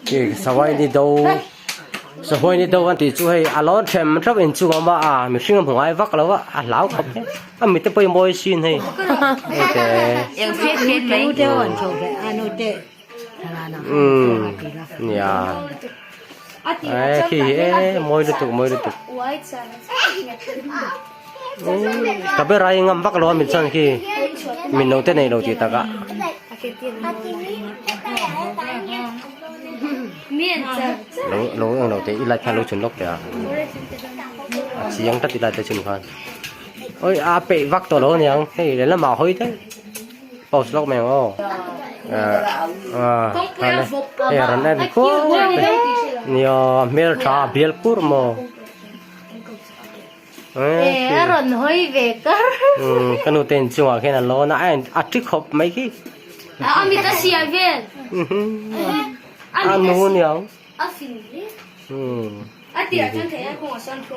Khi sawai ni do sahuai ni do an tih chu hei a lo them theuh inchung a awm a a mihring a hmu ngai vak lo a a hlau khawp hle a mit te pawh hi mawi sin hei hei te umm nia e khi hi e mawi lutuk mawi lutuk ka ber ai ngam vak lo a mit chuan khi min lo te nei lo tih takah. Lo lo eng lo te i light khan lo chhun lawk teh a a chiang tlat i light te chhun khan oi a peih vak tawh lo aniang hei lehlamah hawi daih pause lawk mai ang aw ah hei a rawn en kuau nia hmeltha a bial kur maw. E a rawn hawi ve kar. Umm ka nu te inchungah khian a lawn a, a thi khawp mai khi. A mit a siai vel. A nu niang. A fing hle. A tirah chuan thei a kawngah sawn thung.